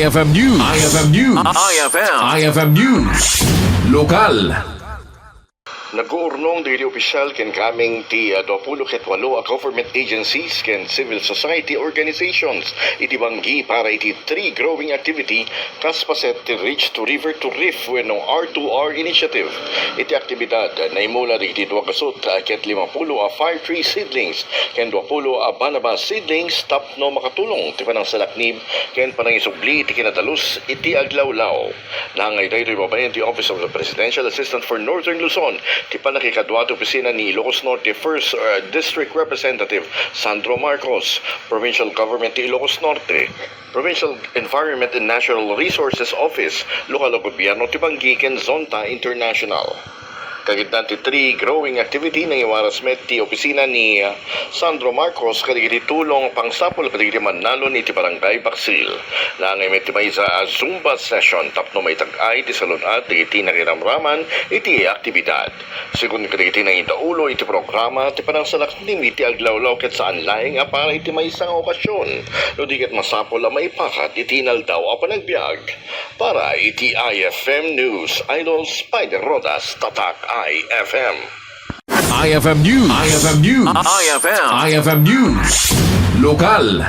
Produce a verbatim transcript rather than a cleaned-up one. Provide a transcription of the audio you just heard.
F M News. I F M News. I F M. I F M News. Lokal. Nag-uurnong dagiti opisyal ken kameng ti, ah, duapulo ket walo a government agencies ken civil society organizations iti banggi para iti tree growing activity kas paset ti Ridge to River to Reef wenno R two R initiative. Iti aktibidad, naimula dagiti dua gasut, ah, ket limapulo a fire tree seedlings ken duapulo a banaba seedlings tapno makatulong ti panangsalaknib ken panangisubli iti kinadalus iti aglawlaw. Nangngay daytoy babaen ti Office of the Presidential Assistant for Northern Luzon, ti pannakikadua ti opisina ni Ilocos Norte First, uh, District Representative Sandro Marcos, Provincial Government ti Ilocos Norte, Provincial Environment and Natural Resources Office, lokal a gobyerno ti banggi ken Zonta International. Kagiddan ti tree growing activity, nangiwaras met ti opisina ni, uh, Sandro Marcos kadagiti tulong pangsapul kadagiti mannalon iti Barangay Baksil. Nangngay met ti maysa a Zumba session tapno maitag-ay ti salun-at dagiti nakiramraman iti aktibidad. Segun kadagiti nangidaulo iti programa, ti panangsalaknib iti aglawlaw ket saan laeng a para iti maysa nga okasyon, no di ket masapul a maipakat iti inaldaw a panagbiag. Para iti I F M News, Idol Spider Rodas, Tatak I F M. I F M News. I F M News. I F M. I F M News. Lokal.